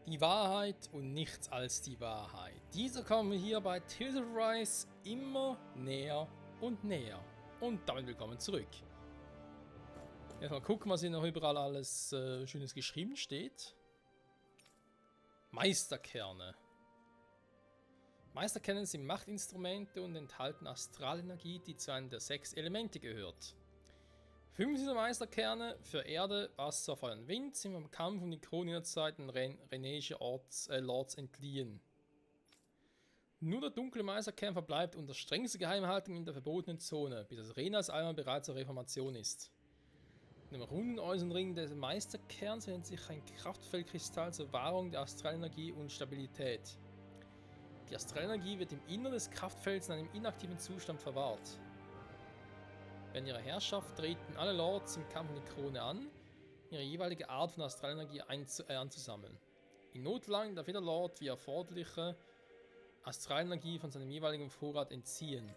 Die Wahrheit und nichts als die Wahrheit. Dieser kommen wir hier bei Tales of Arise immer näher und näher. Und damit willkommen zurück. Jetzt mal gucken, was hier noch überall alles Schönes geschrieben steht. Meisterkerne. Meisterkerne sind Machtinstrumente und enthalten Astralenergie, die zu einem der 6 Elemente gehört. 5 dieser Meisterkerne für Erde, Wasser, Feuer und Wind sind beim Kampf um die Krone der Zeit den Renäische Lords entliehen. Nur der dunkle Meisterkern verbleibt unter strengster Geheimhaltung in der verbotenen Zone, bis das Renas einmal bereit zur Reformation ist. In dem runden äußeren Ring des Meisterkerns findet sich ein Kraftfeldkristall zur Wahrung der Astralenergie und Stabilität. Die Astralenergie wird im Innern des Kraftfelds in einem inaktiven Zustand verwahrt. Während ihrer Herrschaft treten alle Lords im Kampf um die Krone an, ihre jeweilige Art von Astralenergie anzusammeln. In Notlagen darf jeder Lord wie erforderliche Astralenergie von seinem jeweiligen Vorrat entziehen.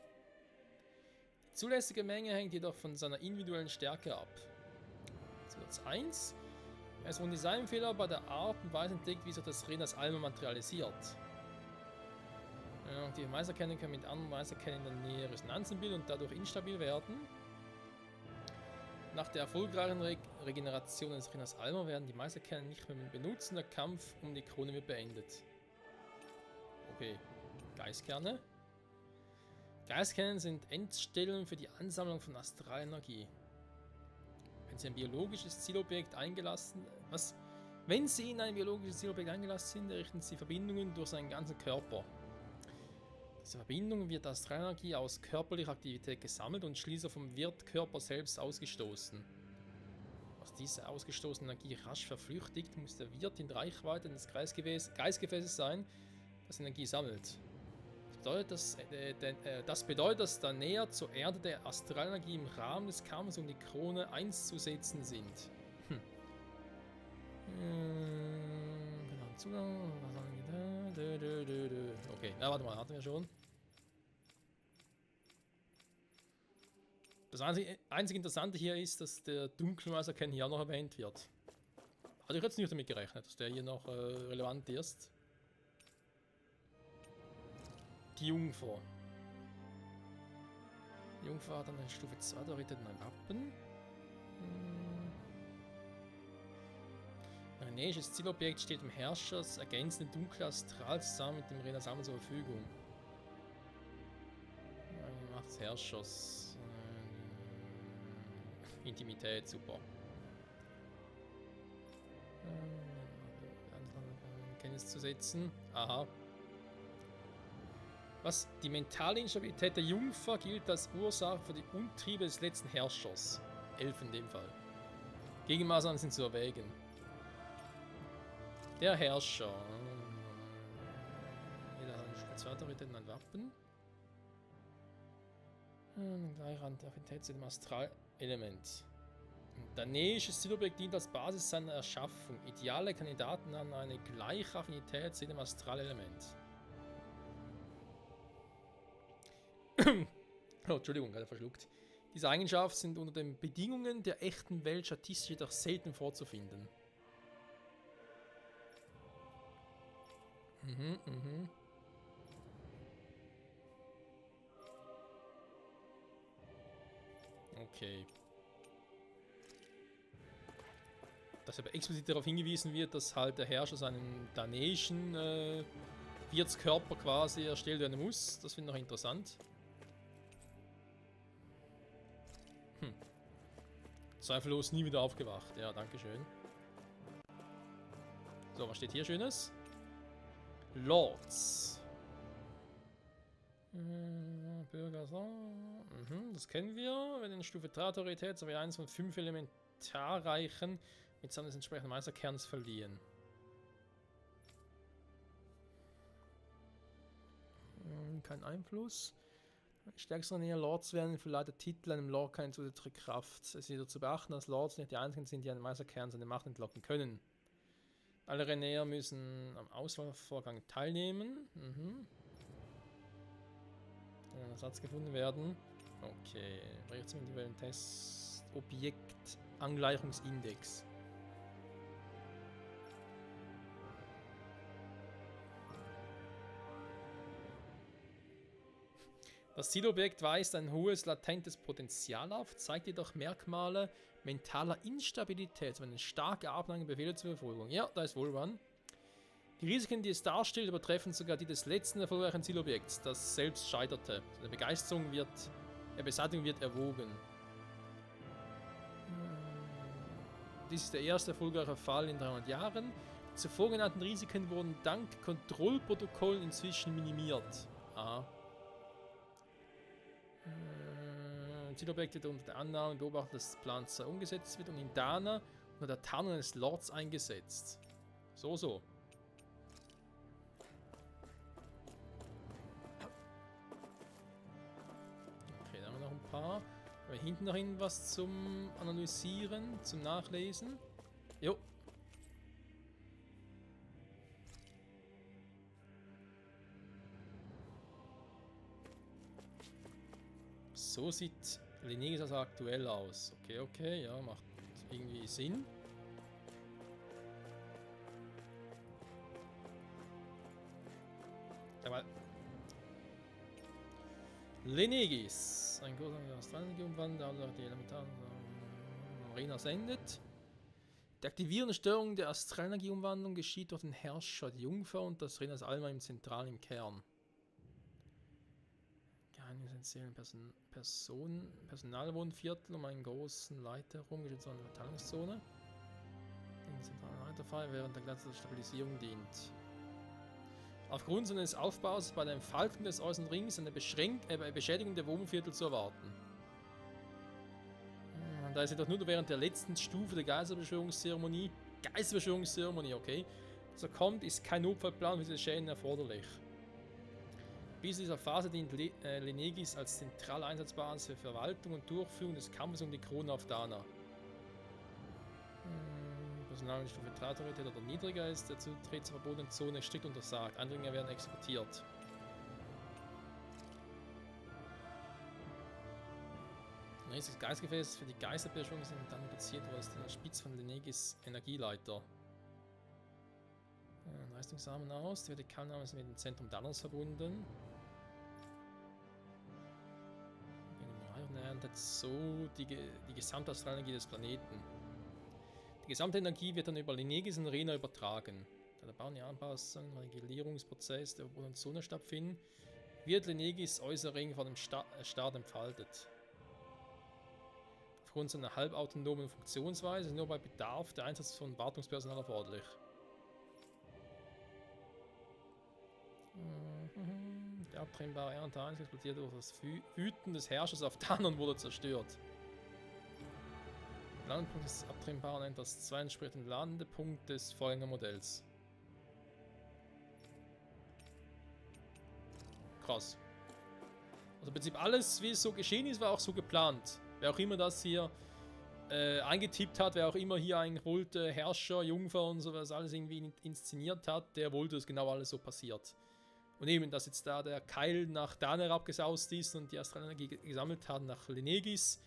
Die zulässige Menge hängt jedoch von seiner individuellen Stärke ab. Zusatz 1. Es wurden Designfehler bei der Art und Weise entdeckt, wie sich das Renas Alma materialisiert. Die Meisterkerne können mit anderen Meisterkernen in der Nähe Resonanzen bilden und dadurch instabil werden. Nach der erfolgreichen Regeneration des Renas Alma werden die Meisterkerne nicht mehr benutzt und der Kampf um die Krone wird beendet. Okay, Geistkerne. Geistkerne sind Endstellen für die Ansammlung von Astralenergie. Wenn sie in ein biologisches Zielobjekt eingelassen sind, errichten sie Verbindungen durch seinen ganzen Körper. Diese Verbindung wird Astralenergie aus körperlicher Aktivität gesammelt und schließlich vom Wirtkörper selbst ausgestoßen. Was diese ausgestoßene Energie rasch verflüchtigt, muss der Wirt in Reichweite des Geistgefäßes sein, das Energie sammelt. Das bedeutet, dass da näher zur Erde der Astralenergie im Rahmen des Kampfes um die Krone einzusetzen sind. Zugang. Okay, na warte mal, hatten wir schon. Das einzige Interessante hier ist, dass der Dunkelmeisterkern hier auch noch erwähnt wird. Also ich hätte nicht damit gerechnet, dass der hier noch relevant ist. Die Jungfer. Die Jungfer hat dann eine Stufe 2, da redet ein Wappen. Ein renäisches Zielobjekt steht dem Herrscher das ergänzende dunkle Astral zusammen mit dem Renas Alma zur Verfügung. Macht des Herrschers. Intimität, super. Kenntnis zu setzen. Aha. Was? Die mentale Instabilität der Jungfer gilt als Ursache für die Umtriebe des letzten Herrschers. 11 in dem Fall. Gegenmaßnahmen sind zu erwägen. Der Herrscher. Jeder hat eine zweite Autorität und ein Wappen. Gleich an der Affinität zu dem Astralelement. Danäisches Zielobjekt dient als Basis seiner Erschaffung. Ideale Kandidaten haben eine gleiche Affinität zu dem Astralelement. Oh, Entschuldigung, gerade verschluckt. Diese Eigenschaften sind unter den Bedingungen der echten Welt statistisch jedoch selten vorzufinden. Okay. Dass aber explizit darauf hingewiesen wird, dass halt der Herrscher seinen danäischen Wirtskörper quasi erstellt werden muss. Das finde ich noch interessant. Zweifellos nie wieder aufgewacht. Ja, dankeschön. So, was steht hier Schönes? Lords. Bürger so. Das kennen wir. Wenn in Stufe 3 Autorität sowie eins von 5 Elementarreichen mitsamt des entsprechenden Meisterkerns verliehen. Kein Einfluss. Stärkste Nähe Lords werden verleiht der Titel einem Lord keine zusätzliche Kraft. Es ist jedoch zu beachten, dass Lords nicht die einzigen sind, die einen Meisterkern seine Macht entlocken können. Alle Renäer müssen am Auswahlvorgang teilnehmen. Ersatz gefunden werden. Okay, bericht zum individuellen Test. Objekt Angleichungsindex. Das Zielobjekt weist ein hohes latentes Potenzial auf, zeigt jedoch Merkmale mentaler Instabilität, so eine starke Abneigung Befehle zur Verfolgung. Ja, da ist wohl wann. Die Risiken, die es darstellt, übertreffen sogar die des letzten erfolgreichen Zielobjekts, das selbst scheiterte. Seine Beseitigung wird erwogen. Dies ist der erste erfolgreiche Fall in 300 Jahren. Die zuvor genannten Risiken wurden dank Kontrollprotokollen inzwischen minimiert. Aha. Zielobjekt wird unter der Annahme beobachtet, dass der Plan 2 umgesetzt wird und in Dana unter der Tarnung eines Lords eingesetzt. So. Okay, dann haben wir noch ein paar. Haben wir hinten noch irgendwas zum Analysieren, zum Nachlesen? Jo. So sieht Lenegis also aktuell aus. Okay, ja, macht irgendwie Sinn. Aber Lenegis, ein großer Astralenergieumwandler, der die elementaren Marina sendet. Die aktivierende Störung der Astralenergieumwandlung geschieht durch den Herrscher, die Jungfer und das Renas Alma im zentralen Kern. Essentiellen Personalwohnviertel um einen großen Leiter herum, geschützt an der Verteilungszone. Den zentralen Leiterfall während der Glatze der Stabilisierung dient. Aufgrund seines Aufbaus bei der Entfaltung des äußeren Rings eine Beschädigung der Wohnviertel zu erwarten. Da ist jedoch nur während der letzten Stufe der Geisterbeschwörungszeremonie, okay, so kommt, ist kein Notfallplan für diese Schäden erforderlich. Bis dieser Phase dient Lenegis als zentrale Einsatzbasis für Verwaltung und Durchführung des Kampfes um die Krone auf Dana. Personal Stufe 3 Autorität oder niedriger ist, der Zutritt zur verbotenen Zone strikt untersagt. Eindringlinge werden exekutiert. Ein riesiges Geistgefäß für die Geisterbeschwörung sind dann platziert, wo es der Spitz von Lenegis Energieleiter. Leistungssamen aus, die Vertikalnahme ist mit dem Zentrum Danas verbunden. Und erntet so die gesamte Astralenergie des Planeten. Die gesamte Energie wird dann über Lenegis und Rena übertragen. Da der Bau, die Anpassung, der Regulierungsprozess der verbotenen Zone stattfinden, wird Lenegis äußerer Ring von dem Staat entfaltet. Aufgrund seiner halbautonomen Funktionsweise ist nur bei Bedarf der Einsatz von Wartungspersonal erforderlich. Der abtrennbare R1 explodiert durch das Wüten des Herrschers auf Dana und wurde zerstört. Der Landepunkt des abtrennbaren Enters 2 entspricht dem Landepunkt des Vorgängermodells. Krass. Also im Prinzip alles, wie es so geschehen ist, war auch so geplant. Wer auch immer das hier eingetippt hat, wer auch immer hier eigentlich wollte, Herrscher, Jungfer und sowas alles irgendwie inszeniert hat, der wollte, dass genau alles so passiert. Und eben, dass jetzt da der Keil nach Dana herabgesaust ist und die Astralenergie gesammelt hat nach Lenegis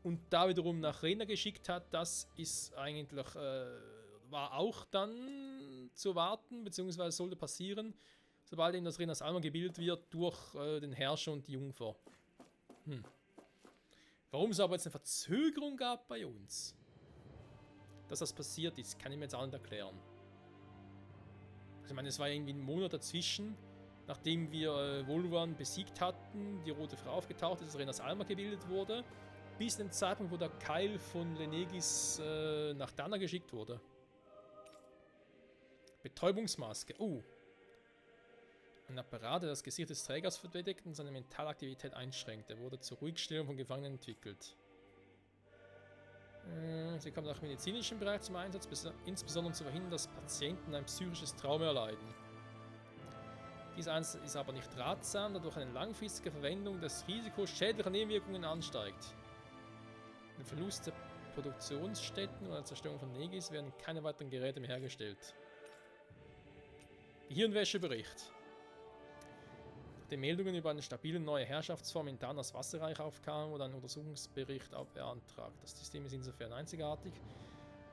und da wiederum nach Rena geschickt hat, das ist eigentlich, war auch dann zu warten, beziehungsweise sollte passieren, sobald eben das Renas Alma gebildet wird durch den Herrscher und die Jungfer. Warum es aber jetzt eine Verzögerung gab bei uns, dass das passiert ist, kann ich mir jetzt auch nicht erklären. Also ich meine, es war irgendwie ein Monat dazwischen, nachdem wir Volvan besiegt hatten, die Rote Frau aufgetaucht ist, dass Renas Alma gebildet wurde, bis zum Zeitpunkt, wo der Keil von Lenegis nach Dana geschickt wurde. Betäubungsmaske. Ein Apparat, der das Gesicht des Trägers verdeckt und seine Mentalaktivität einschränkt. Er wurde zur Ruhigstellung von Gefangenen entwickelt. Sie kommt auch im medizinischen Bereich zum Einsatz, insbesondere um zu verhindern, dass Patienten ein psychisches Trauma erleiden. Dies ist aber nicht ratsam, da durch eine langfristige Verwendung das Risiko schädlicher Nebenwirkungen ansteigt. Mit dem Verlust der Produktionsstätten oder der Zerstörung von Lenegis werden keine weiteren Geräte mehr hergestellt. Gehirnwäschebericht. Nachdem Meldungen über eine stabile neue Herrschaftsform in Danas Wasserreich aufkamen, wurde ein Untersuchungsbericht beantragt. Das System ist insofern einzigartig,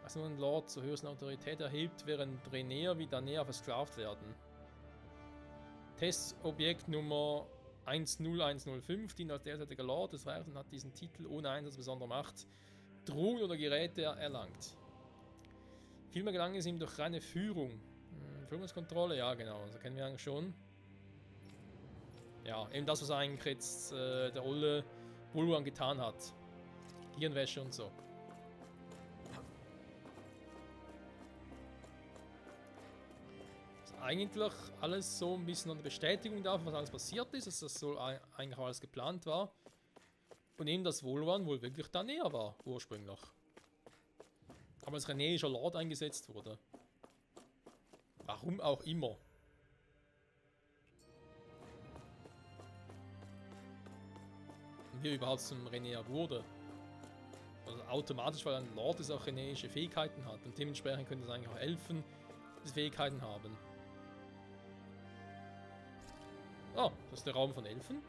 als nur ein Lord zur höchsten Autorität erhebt, während Renea wie Danea versklavt werden. Testobjekt Nummer 10105 dient als derzeitiger Lord des Reiches und hat diesen Titel ohne Einsatz besonderer Macht, Drohnen oder Geräte erlangt. Vielmehr gelang es ihm durch reine Führung. Führungskontrolle, ja genau, das kennen wir eigentlich schon. Ja, eben das, was eigentlich jetzt der olle Bulwan getan hat. Hirnwäsche und so. Eigentlich alles so ein bisschen eine Bestätigung dafür, was alles passiert ist, dass das so eigentlich alles geplant war. Und eben das Wolwan wohl wirklich da näher war, ursprünglich. Aber als renäischer Lord eingesetzt wurde. Warum auch immer. Und wie er überhaupt zum Renäer wurde. Also automatisch, weil ein Lord ist auch renäische Fähigkeiten hat. Und dementsprechend könnte es eigentlich auch Elfen die Fähigkeiten haben. Oh, das ist der Raum von Elfen.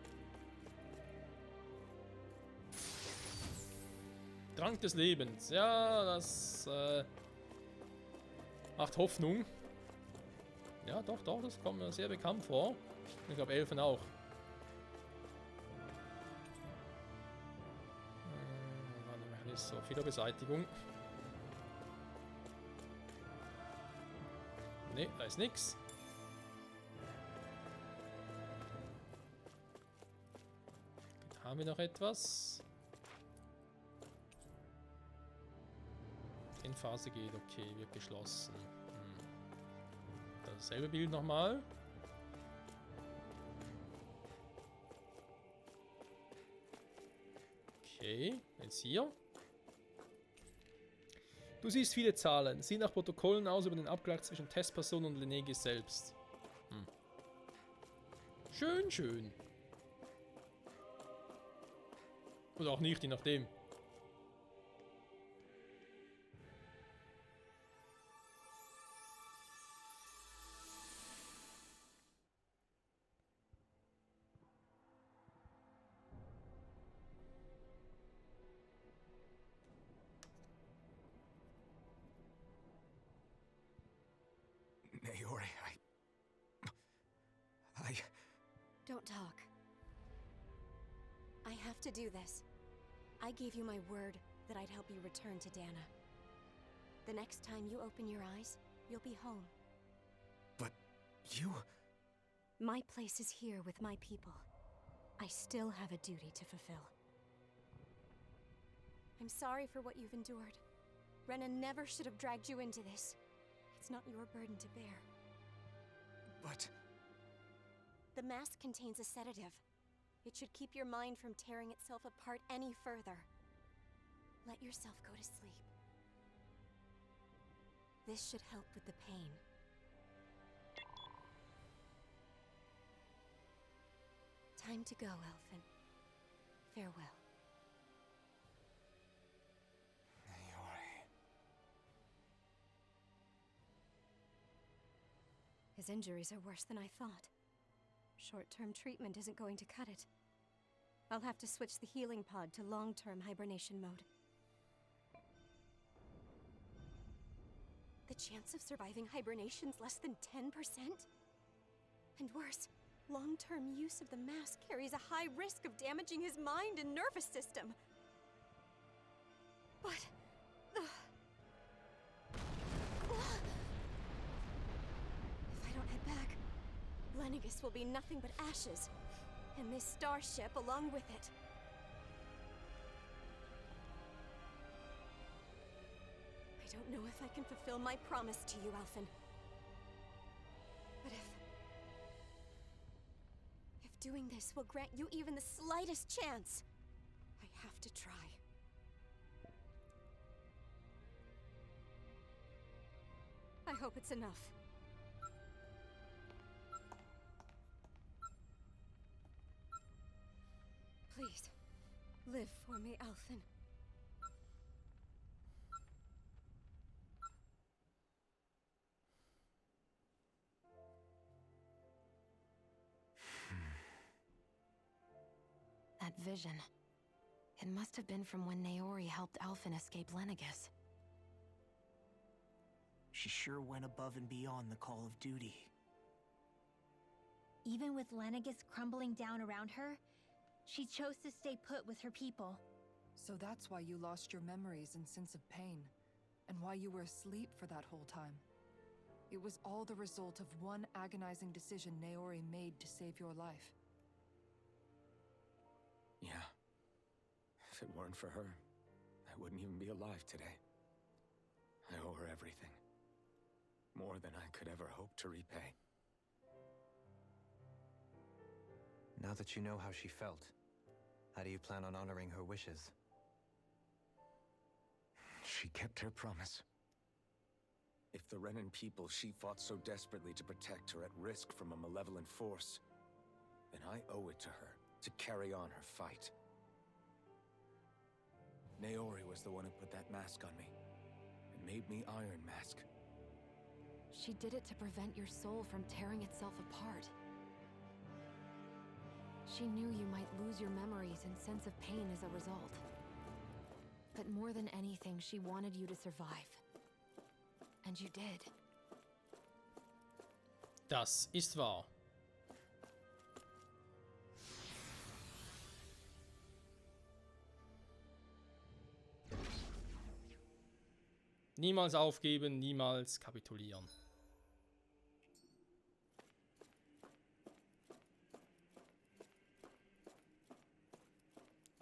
Trank des Lebens. Ja, das macht Hoffnung. Ja, doch, das kommt mir sehr bekannt vor. Ich glaube, Elfen auch. So, Fehlerbeseitigung. Ne, da ist nix. Da haben wir noch etwas. In Phase geht, okay, wird geschlossen. Dasselbe Bild nochmal. Okay, jetzt hier. Du siehst viele Zahlen. Sieh nach Protokollen aus über den Abgleich zwischen Testperson und Lenegis selbst. Schön, schön. Oder auch nicht, je nachdem. Naori, I... Don't talk. I have to do this. I gave you my word that I'd help you return to Dana. The next time you open your eyes, you'll be home. But you... My place is here with my people. I still have a duty to fulfill. I'm sorry for what you've endured. Renan never should have dragged you into this. It's not your burden to bear. But... The mask contains a sedative. It should keep your mind from tearing itself apart any further. Let yourself go to sleep. This should help with the pain. Time to go, Elfin. Farewell. Naori... His injuries are worse than I thought. Short-term treatment isn't going to cut it. I'll have to switch the healing pod to long-term hibernation mode. The chance of surviving hibernation's less than 10%? And worse, long-term use of the mask carries a high risk of damaging his mind and nervous system. But... If I don't head back, Lenegis will be nothing but ashes, and this starship along with it. I don't know if I can fulfill my promise to you, Alphen. But if doing this will grant you even the slightest chance, I have to try. I hope it's enough. Please, live for me, Alphen. That vision. It must have been from when Naori helped Alphen escape Lenegis. She sure went above and beyond the call of duty. Even with Lenegis crumbling down around her, she chose to stay put with her people. So that's why you lost your memories and sense of pain, and why you were asleep for that whole time. It was all the result of one agonizing decision Naori made to save your life. Yeah. If it weren't for her, I wouldn't even be alive today. I owe her everything. More than I could ever hope to repay. Now that you know how she felt, how do you plan on honoring her wishes? She kept her promise. If the Renan people she fought so desperately to protect are at risk from a malevolent force, then I owe it to her to carry on her fight. Naori was the one who put that mask on me, and made me Iron Mask. She did it to prevent your soul from tearing itself apart. She knew you might lose your memories and sense of pain as a result. But more than anything, she wanted you to survive. And you did. Das ist wahr. Niemals aufgeben, niemals kapitulieren.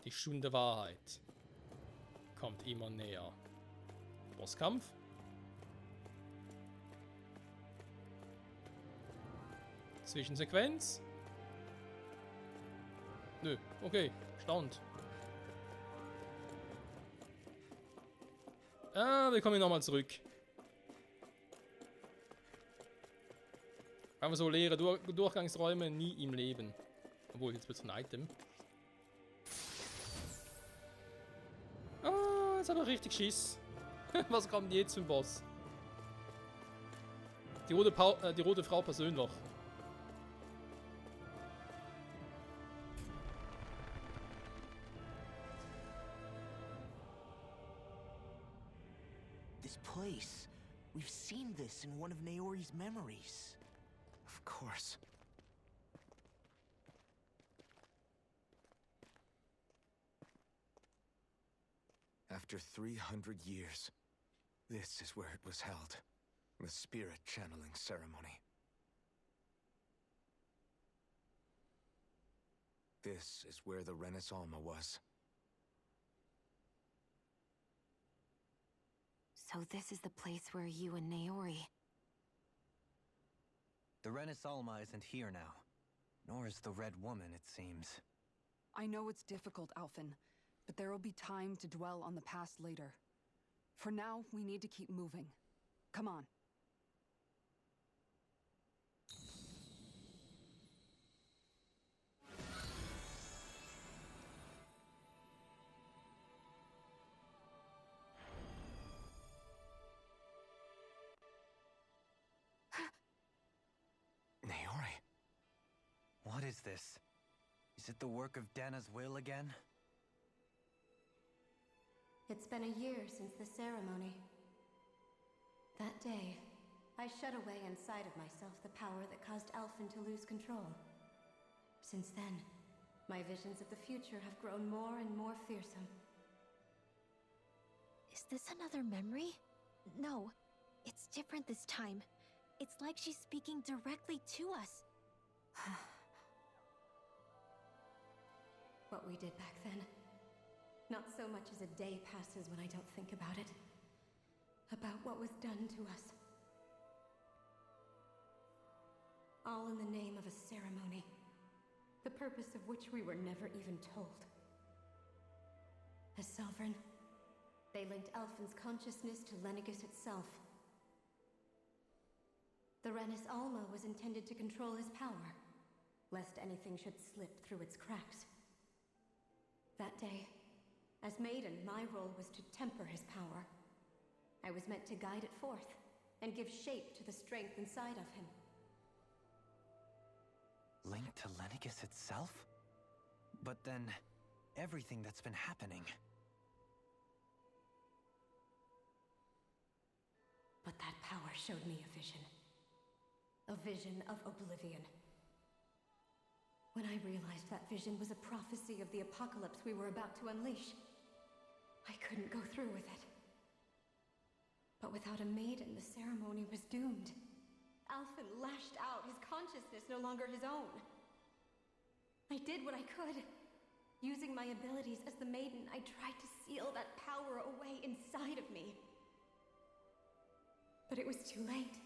Die Stunde der Wahrheit kommt immer näher. Bosskampf? Zwischensequenz? Nö, okay, Stand. Wir kommen nochmal zurück. Einfach so leere Durchgangsräume nie im Leben. Obwohl, jetzt wird es ein Item. Ah, jetzt aber richtig Schiss. Was kommt jetzt zum Boss? Die rote Frau persönlich. This place. We've seen this in one of Naori's memories. Of course. After 300 years, this is where it was held. The spirit channeling ceremony. This is where the Renis Alma was. So this is the place where you and Naori... The Renis Alma isn't here now. Nor is the Red Woman, it seems. I know it's difficult, Alphen, but there will be time to dwell on the past later. For now, we need to keep moving. Come on. Naori. What is this? Is it the work of Dana's will again? It's been a year since the ceremony. That day, I shut away inside of myself the power that caused Alphen to lose control. Since then, my visions of the future have grown more and more fearsome. Is this another memory? No, it's different this time. It's like she's speaking directly to us. What we did back then. Not so much as a day passes when I don't think about it. About what was done to us. All in the name of a ceremony. The purpose of which we were never even told. As Sovereign, they linked Alphen's consciousness to Lenegis itself. The Renis Alma was intended to control his power, lest anything should slip through its cracks. That day, as Maiden, my role was to temper his power. I was meant to guide it forth, and give shape to the strength inside of him. Linked to Lenegis itself? But then, everything that's been happening... But that power showed me a vision. A vision of oblivion. When I realized that vision was a prophecy of the apocalypse we were about to unleash, I couldn't go through with it. But without a maiden, the ceremony was doomed. Alphen lashed out, his consciousness no longer his own. I did what I could. Using my abilities as the maiden, I tried to seal that power away inside of me. But it was too late.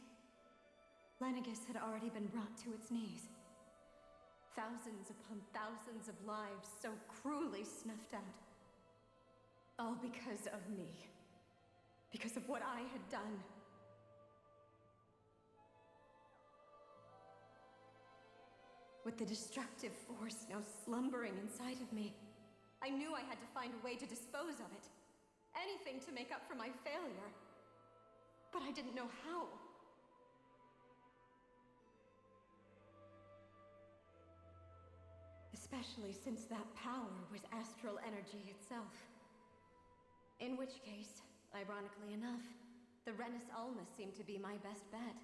Lenegis had already been brought to its knees. Thousands upon thousands of lives so cruelly snuffed out. All because of me. Because of what I had done. With the destructive force now slumbering inside of me, I knew I had to find a way to dispose of it. Anything to make up for my failure. But I didn't know how. Especially since that power was astral energy itself. In which case, ironically enough, the Renis Alma seemed to be my best bet.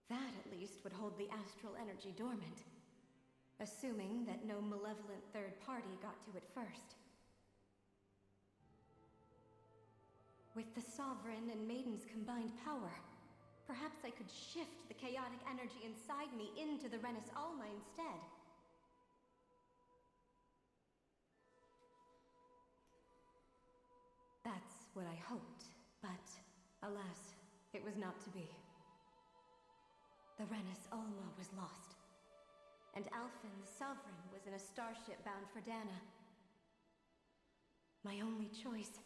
That, at least, would hold the astral energy dormant. Assuming that no malevolent third party got to it first. With the Sovereign and Maiden's combined power, perhaps I could shift the chaotic energy inside me into the Renis Alma instead. That's what I hoped, but alas, it was not to be. The Renis Alma was lost, and Alphen the Sovereign was in a starship bound for Dana. My only choice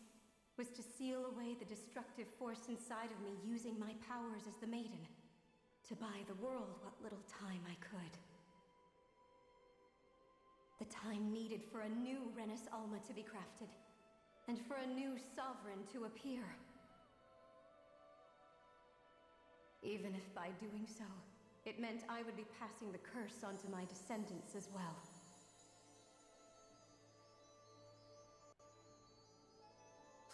was to seal away the destructive force inside of me using my powers as the Maiden, to buy the world what little time I could. The time needed for a new Renis Alma to be crafted, and for a new Sovereign to appear. Even if by doing so, it meant I would be passing the curse onto my descendants as well.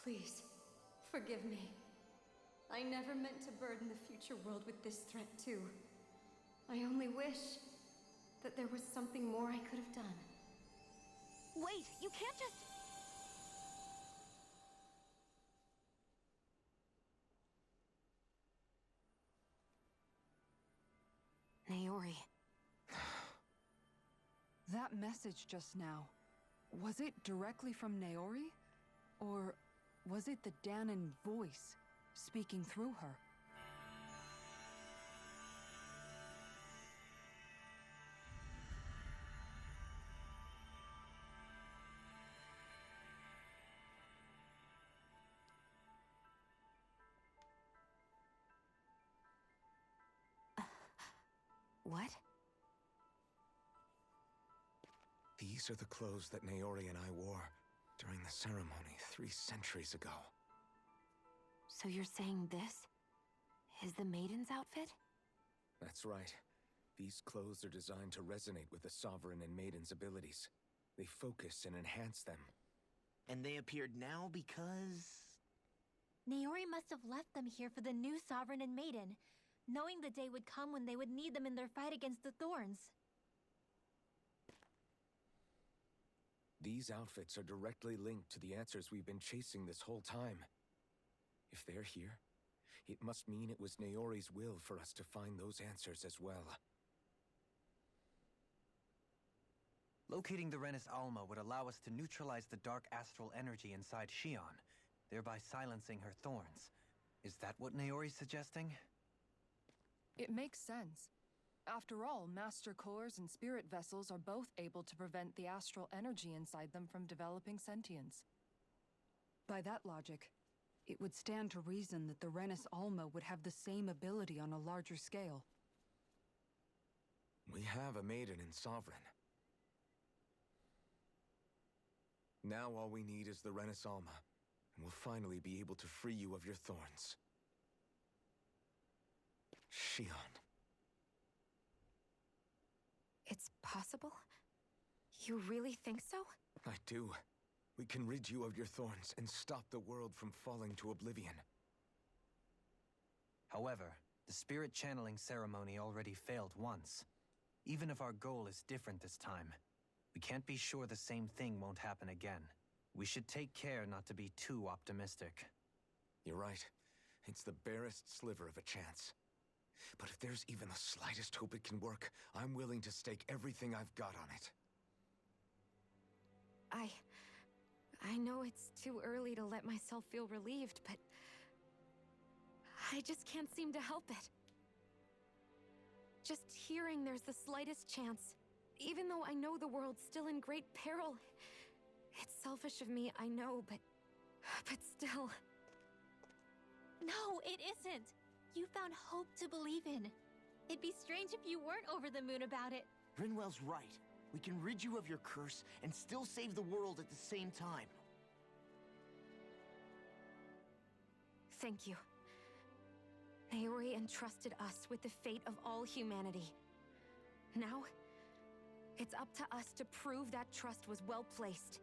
Please, forgive me. I never meant to burden the future world with this threat too. I only wish that there was something more I could have done. Wait, you can't just... Naori. That message just now, was it directly from Naori? Or was it the Dahnan voice speaking through her? What? These are the clothes that Naori and I wore during the ceremony 3 centuries ago. So you're saying this is the Maiden's outfit? That's right. These clothes are designed to resonate with the Sovereign and Maiden's abilities. They focus and enhance them. And they appeared now because... Naori must have left them here for the new Sovereign and Maiden, knowing the day would come when they would need them in their fight against the Thorns. These outfits are directly linked to the answers we've been chasing this whole time. If they're here, it must mean it was Naori's will for us to find those answers as well. Locating the Renis Alma would allow us to neutralize the dark astral energy inside Shion, thereby silencing her thorns. Is that what Naori's suggesting? It makes sense. After all, Master Cores and Spirit Vessels are both able to prevent the astral energy inside them from developing sentience. By that logic, it would stand to reason that the Renis Alma would have the same ability on a larger scale. We have a Maiden and Sovereign. Now all we need is the Renis Alma, and we'll finally be able to free you of your thorns. Shion. It's possible? You really think so? I do. We can rid you of your thorns and stop the world from falling to oblivion. However, The spirit channeling ceremony already failed once. Even if our goal is different this time, we can't be sure the same thing won't happen again. We should take care not to be too optimistic. You're right. It's the barest sliver of a chance. But if there's even the slightest hope it can work, I'm willing to stake everything I've got on it. I know it's too early to let myself feel relieved, but I just can't seem to help it. Just hearing there's the slightest chance, even though I know the world's still in great peril. It's selfish of me, I know, but still. No, it isn't. You found hope to believe in. It'd be strange if you weren't over the moon about it. Rinwell's right. We can rid you of your curse and still save the world at the same time. Thank you. Naori entrusted us with the fate of all humanity. Now, it's up to us to prove that trust was well placed.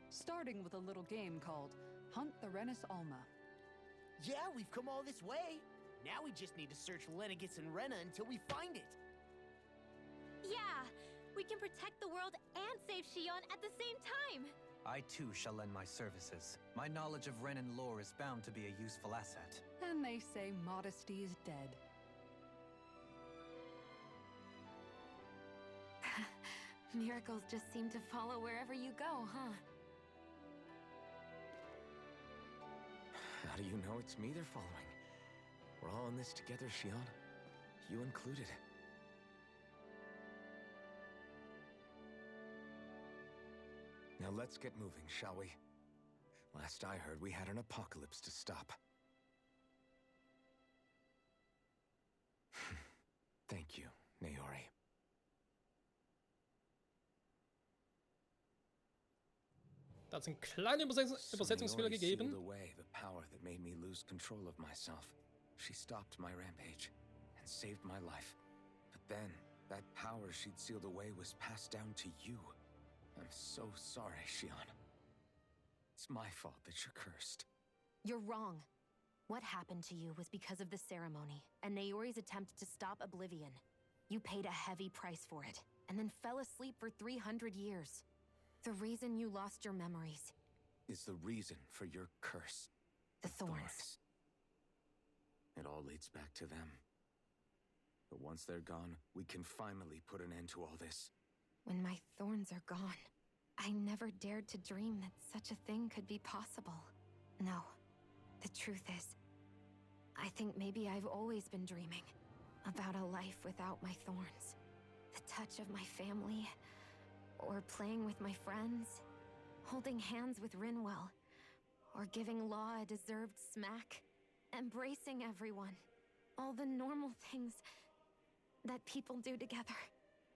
Starting with a little game called Hunt the Renis Alma. Yeah, we've come all this way. Now we just need to search Lenegis and Rena until we find it. Yeah, we can protect the world and save Shion at the same time. I too shall lend my services. My knowledge of Renan lore is bound to be a useful asset. And they say modesty is dead. Miracles just seem to follow wherever you go, huh? How do you know it's me they're following? We're all in this together, Shion. You included. Now let's get moving, shall we? Last I heard, we had an apocalypse to stop. Thank you, Naori. Da hat es einen kleinen Übersetzungsfehler gegeben. Sealed away the power that made me lose control of myself. She stopped my rampage and saved my life. But then, that power she'd sealed away was passed down to you. I'm so sorry, Shion. It's my fault that you're cursed. You're wrong. What happened to you was because of the ceremony, and Naori's attempt to stop Oblivion. You paid a heavy price for it, and then fell asleep for 300 years. The reason you lost your memories is the reason for your curse. The thorns. It all leads back to them. But once they're gone, we can finally put an end to all this. When my thorns are gone, I never dared to dream that such a thing could be possible. No, the truth is, I think maybe I've always been dreaming about a life without my thorns. The touch of my family, or playing with my friends, holding hands with Rinwell, or giving Law a deserved smack, embracing everyone. All the normal things that people do together.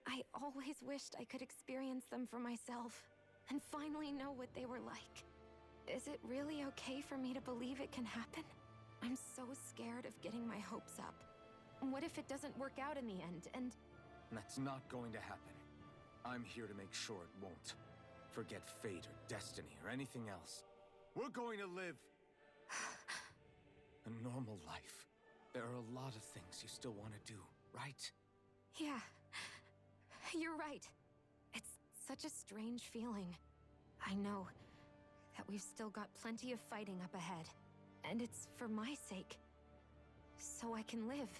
I always wished I could experience them for myself, and finally know what they were like. Is it really okay for me to believe it can happen? I'm so scared of getting my hopes up. What if it doesn't work out in the end, and... That's not going to happen. I'm here to make sure it won't. Forget fate or destiny or anything else. We're going to live a normal life. There are a lot of things you still want to do, right? Yeah, you're right. It's such a strange feeling. I know that we've still got plenty of fighting up ahead. And it's for my sake. So I can live.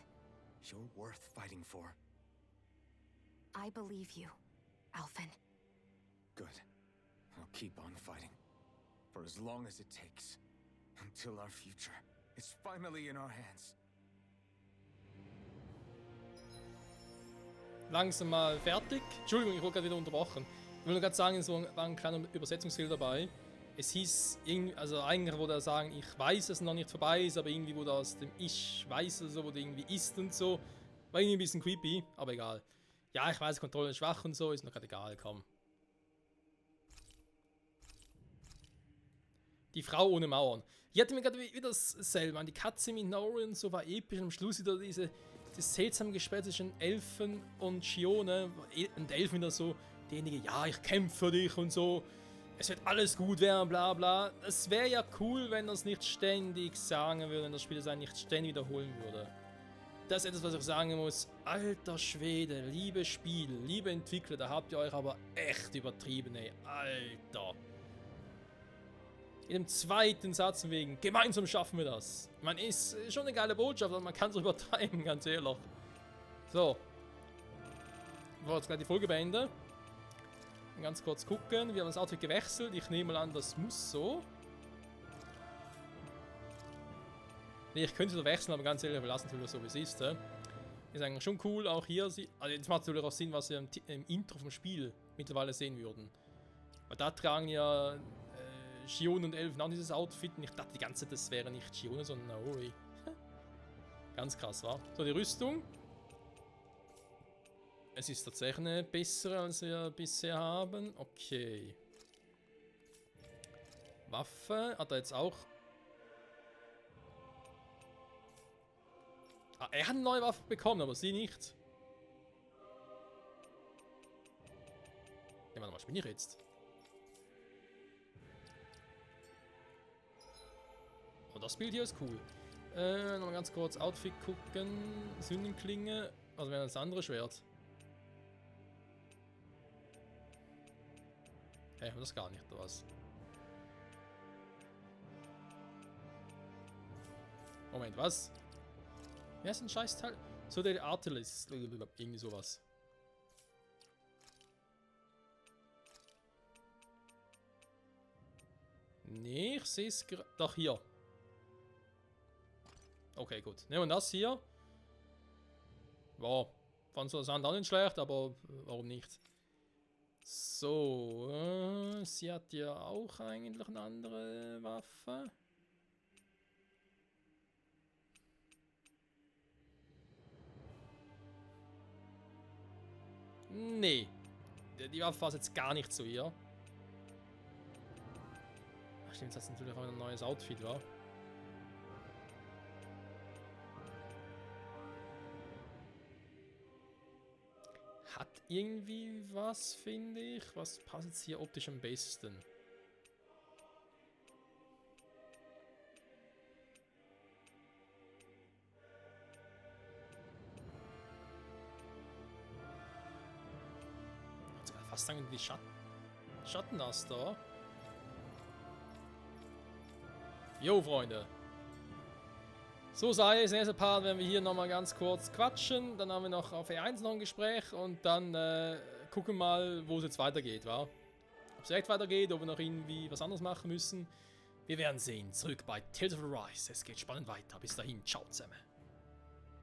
You're worth fighting for. I believe you, Alphen. Good. I'll keep on fighting. For as long as it takes. Until our future is finally in our hands. Langsam mal fertig. Entschuldigung, ich wurde gerade wieder unterbrochen. Ich will nur gerade sagen, es war ein kleiner Übersetzungsfehler dabei. Es hieß, also eigentlich wollte er sagen, ich weiß, dass es noch nicht vorbei ist, aber irgendwie wurde aus dem Ich weiß oder so, wurde irgendwie ist und so. War irgendwie ein bisschen creepy, aber egal. Ja, ich weiß, Kontrolle ist schwach und so, ist noch gerade egal, komm. Die Frau ohne Mauern. Hier hatte mir gerade wieder dasselbe. Die Katze mit Naori und so war episch. Am Schluss wieder dieses seltsame Gespräch zwischen Elfen und Shione. Und Elfen wieder so, derjenige, ja, ich kämpfe für dich und so. es wird alles gut werden, bla bla. Es wäre ja cool, wenn er es nicht ständig sagen würde, wenn das Spiel es nicht ständig wiederholen würde. Das ist etwas, was ich sagen muss. Alter Schwede, liebe Spiel, liebe Entwickler, da habt ihr euch aber echt übertrieben, ey. Alter. In dem zweiten Satz wegen, gemeinsam schaffen wir das. Man ist schon eine geile Botschaft, aber man kann es übertreiben, ganz ehrlich. So. Ich wollte jetzt gleich die Folge beenden. Ganz kurz gucken. Wir haben das Outfit gewechselt. Ich nehme mal an, das muss so. Nee, ich könnte es wechseln, aber ganz ehrlich, wir lassen es so, wie es ist. Ist eigentlich schon cool. Auch hier, also jetzt macht es natürlich auch Sinn, was wir im Intro vom Spiel mittlerweile sehen würden. Weil da tragen ja Xion und Elfen auch dieses Outfit. Und ich dachte die ganze Zeit, das wäre nicht Xion, sondern Naori. Ganz krass, wa? So, die Rüstung. Es ist tatsächlich eine bessere, als wir bisher haben. Okay. Waffe hat er jetzt auch. Ah, er hat eine neue Waffe bekommen, aber sie nicht. Ja, warte mal, was bin ich jetzt? Oh, das Bild hier ist cool. Nochmal ganz kurz Outfit gucken. Sündenklinge. Also wäre das andere Schwert. Hey, das gar nicht, oder was? Moment, was? Wer ist ein Scheißteil? So der Artilist. Irgendwie sowas. Nee, ich sehe es gerade. Doch, hier. Okay, gut. Nehmen wir das hier. Wow. Fand so das Hand auch nicht schlecht, aber warum nicht? So, sie hat ja auch eigentlich eine andere Waffe. Nee, die Waffe passt jetzt gar nicht zu ihr. Ach stimmt, das ist natürlich auch ein neues Outfit, wa? Hat irgendwie was, finde ich. Was passt jetzt hier optisch am besten? Fast sagen die Schatten das da. Jo, Freunde. So sei es. Nächster Part werden wir hier nochmal ganz kurz quatschen. Dann haben wir noch auf E1 noch ein Gespräch und dann gucken mal, wo es jetzt weitergeht, wa? Ob es direkt weitergeht, ob wir noch irgendwie was anderes machen müssen. Wir werden sehen. Zurück bei Tales of Arise. Es geht spannend weiter. Bis dahin. Ciao zusammen.